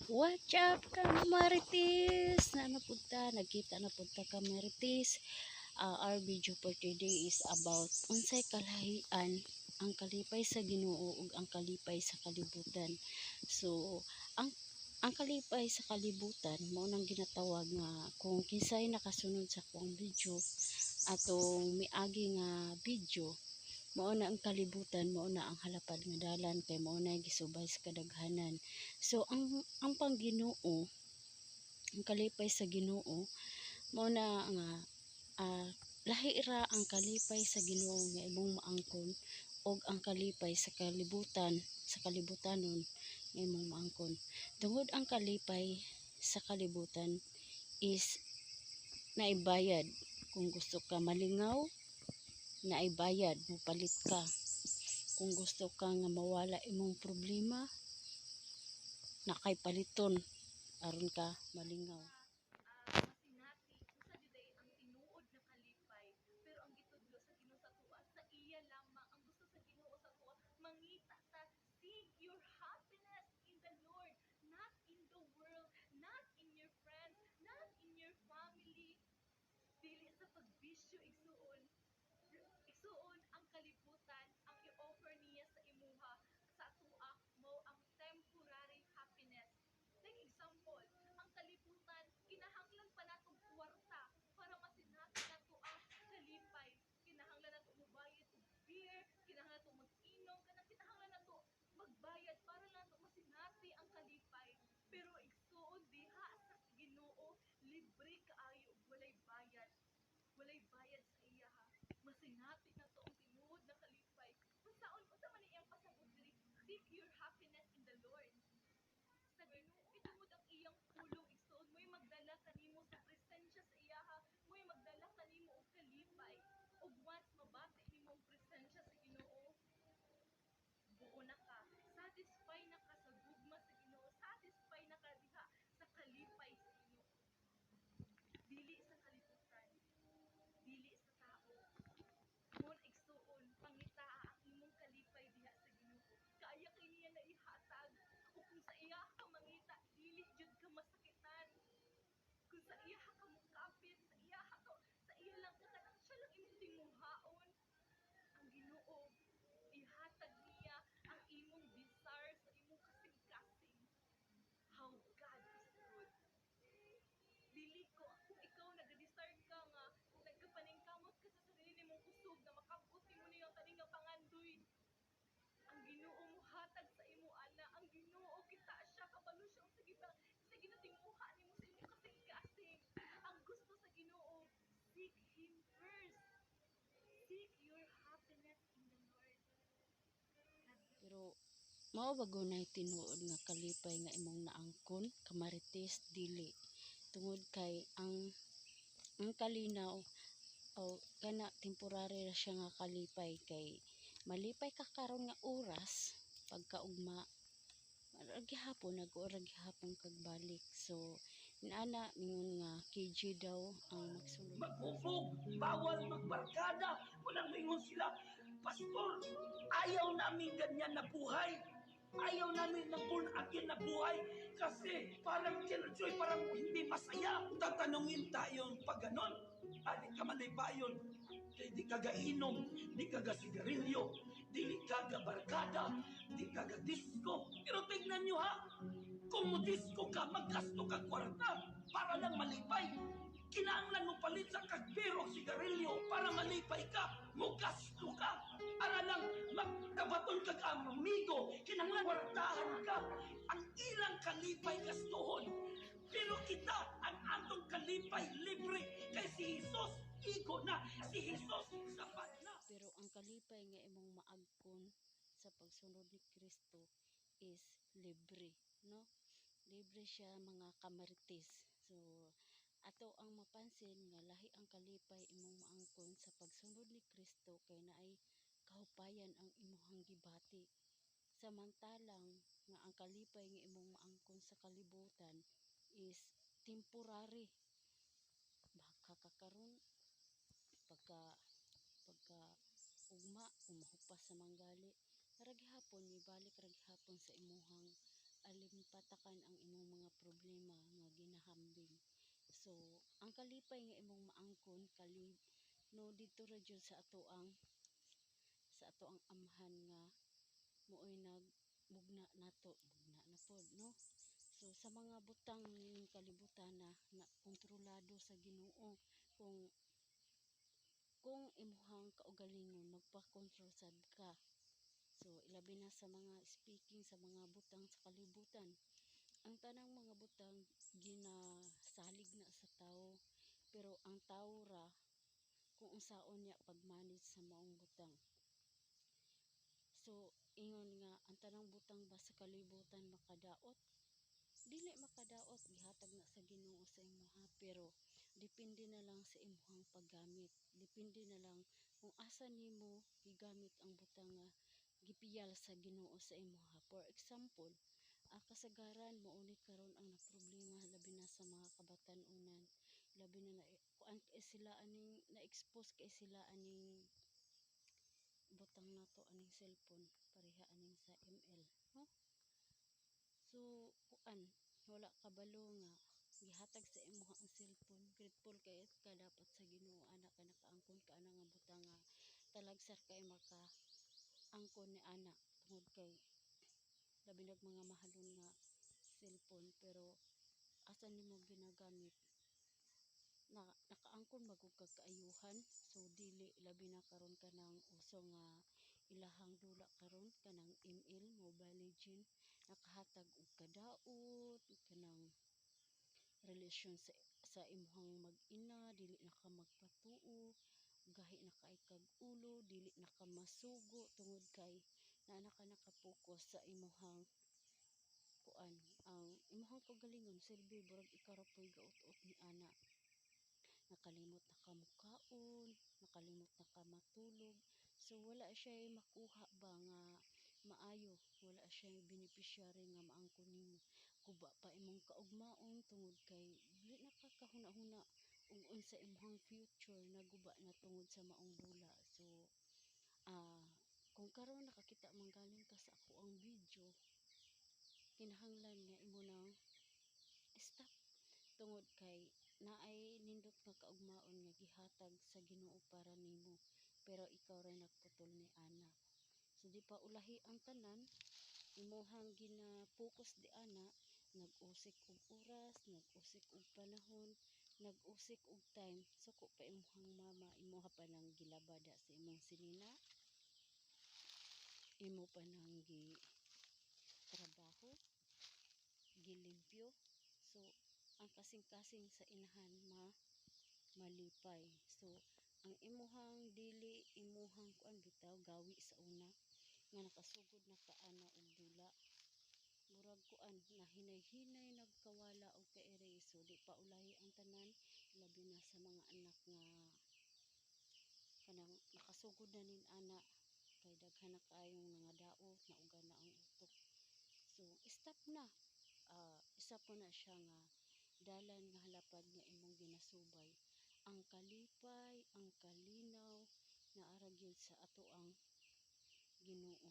What's up, kamaritis? Na punta, nagkita na punta, kamaritis. Our video for today is about unsay kalahian ang kalipay sa Ginoo ug ang kalipay sa kalibutan. So, ang kalipay sa kalibutan mao nang ginatawag nga kung kinsay nakasunod sa akong video atong miagi nga video, mao na ang kalibutan, mao na ang halapad nga dalan kay mao na gisubay sa kadaghanan. So ang pangginoo, ang kalipay sa Ginoo, mao na nga lahi ra ang kalipay sa Ginoo nga imong maangkon og ang kalipay sa kalibutan, sa kalibutanon nga imong maangkon. Tungod ang kalipay sa kalibutan is naibayad. Kung gusto ka malingaw, naibayad, mopalit ka. Kung gusto ka nga mawala imong problema, nakay paliton aron ka malingaw. Masinati unsa jud ay ang tinuod na kalipay, pero ang gitudlo sa Ginoo sa atoa, sa iya lamang. Ang gusto sa Ginoo sa atoa, mangita ta, seek your happiness in the Lord, not in the world, not in your friends, not in your family, dili sa pagbisyo, igsuon. Igsuon, ang kalibutan, ang i-offer niya sa imuha, sa atoa, mao ang temporary happiness. Like example, ang kalibutan, kinahanglan pa natong kwarta para masinati nato ang kalipay. Kinahanglan nato mobayad og beer, kinahanglan nato mag-inom, kanang kinahanglan nato magbayad para lang nato masinati ang kalipay. Pero igsuon, diha sa Ginoo, libre kaayo ug walay bayad. Walay bayad sa iya ha. Masinati nato ang tinuod na kalipay. Unsaon unsa man iyang pasabot diri? Seek your happiness in the Lord, sa Ginoo. Tungod ang iyang pulong, igsuon, mo'y magdala kanimo sa presensya sa iyaha, mo'y magdala kanimo og kalipay. Ug once mabati nimo ang presensya sa Ginoo, buo na ka. Satisfy na ka sa gugma sa Ginoo, satisfy na ka diha sa kalipay sa Ginoo. Dili sa kalibutan, dili sa tao. Mon igsuon, pangitaa ang imong kalipay diha sa Ginoo. Kaya kay niya na ihatag. O kung sa iya ka mangita, dili jud ka masakitan. Kung sa iya ka mokapit, sa iya ka, sa iya lang ka, kanang siya lang imong tinguhaon. Ang Ginoo, ihatag niya ang imong desire sa imong kasing-kasing. How God is good. Dili ko, kung ikaw nag-desire ka nga nagkapaningkamot ka sa sarili nimong kusog na makabot nimo niyang kaning nga pangandoy, ang Ginoo mohatag sa imo ana. Ang Ginoo, kita siya, kabalo siya sa kita sa ginatinguha nimo sa imong kasing-kasing. Ang gusto sa Ginoo, seek Him first. Seek your happiness in the Lord. God bless. Pero mao ba gunay tinuod nga kalipay nga imong naangkon, kamarites? Dili, tungod kay ang kalinaw o kana temporary ra siya nga kalipay, kay malipay ka karon nga oras, pagkaugma ra gihapon nag-ora gihapon kag balik. So inana mingon nga KJ daw ang magsulod. Maghubog, bawal magbarkada. Walang mingon sila, "Pastor, ayaw namin ganyan na buhay. Ayaw namin ng born again na buhay kasi parang killjoy, parang hindi masaya." Tatanungin tayo pag ganon, ali ka malipayon, kay di ka gainom, di ka gasigarilyo, di ka gabarkada, di ka gadisco. Pero tignan nyo ha, kung mo disco ka, maggasto ka kwarta para lang malipay. Kinahanglan mo palit sa kag beer o sigarilyo para malipay ka, mo gasto ka. Para lang magkabaton kag amigo, kinahanglan kwartahan ka. Ang ilang kalipay, gastuhon. Pero kita, ang atong kalipay libre kay si Jesus igo na, si Jesus sapat na. Pero ang kalipay nga imong maagkon sa pagsunod ni Kristo is libre, no? Libre siya, mga kamarites. So ato ang mapansin nga lahi ang kalipay imong maangkon sa pagsunod ni Kristo kay naay kahupayan ang imuhang gibati. Samantalang nga ang kalipay nga imong maangkon sa kalibutan is temporary. Baka ka karon, pagka ugma umahupas sa manggali ra gihapon, mibalik ra gihapon sa imuhang alimpatakan ang imong mga So ang kalipay nga imong maangkon kali no didto ra jud sa ato ang Amahan nga mooy nagbugna nato, bugna na pod, no? So sa mga butang nining kalibutan na, na kontrolado sa Ginoo. Kung imuhang kaugalingon, magpa-control sad ka. So ilabi na sa mga speaking sa mga butang sa kalibutan, ang tanang mga butang ginasalig na sa tao, pero ang tao ra kung unsaon niya pag-manage sa maong butang. So ingon nga ang tanang butang ba sa kalibutan makadaot? Dili makadaot. Gihatag na sa Ginoo sa imuha, pero depende na lang sa imuhang paggamit, depende na lang kung asa nimo gigamit ang butang nga gipiyal sa Ginoo sa imuha. For example, kasagaran mao ni karon ang naproblema, labi na sa mga kabatan-unan, labi na na kuan kay sila aning na-expose kay sila aning butang nato, aning cellphone, pareha aning sa ML, no? So kuan, wala kabalo nga gihatag sa imuha ang cellphone. Grateful kay ka dapat sa Ginoo ana kay nakaangkon ka ana nga butang nga talagsar kay maka angkon ni ana, tungod kay labi nag mga mahalon nga cellphone. Pero asa nimo ginagamit na nakaangkon magud kag kaayuhan? So dili, labi na karon kanang uso nga ilahang dula karon, kanang ML, Mobile Legend, nakahatag og kadaot kanang relasyon sa imuhang mag-ina, dili na ka magpatuo, gahi na kay kag ulo, dili na ka masugo tungod kay naa na ka nakapokus sa imuhang kuan, ang imuhang kaugalingon silbi burag ikaw ra poy gaut-ot ni ana. Nakalimot na ka mukaon, nakalimot na ka matulog. So wala siya makuha ba nga maayo, wala siya beneficiary nga maangkon nimo. Guba pa imong kaugmaon tungod kay dili na ka kahuna-huna ug unsa imong future, naguba na tungod sa maong dula. So kung karon nakakita man galing ka sa ako ang video, kinahanglan nga imo nang stop tungod kay naay nindot nga kaugmaon nga gihatag sa Ginoo para nimo, pero ikaw ray nagputol ni ana. So di pa ulahi ang tanan imuhang gina-focus di ana, nag-usik og oras, nag-usik og panahon, nag-usik og time. Suko pa imuhang mama, imuha pa nang gilabada sa imong sinina, imo pa nang gi trabaho, gilimpyo. So ang kasing-kasing sa inahan ma malipay. So ang imuhang dili, imuhang kuan bitaw, gawi sa una nga nakasugod na ka ana og dula, murag kuan na hinay-hinay nagkawala og kairi. So di pa ulahi ang tanan, labi na sa mga anak nga kanang nakasugod na nin ana kay daghan na kaayong nga daot, nauga na ang utok. So stop na. Isa po na siya nga dalan nga halapad nga imong ginasubay. Ang kalipay, ang kalinaw, naa ra gyud sa ato ang Ginoo.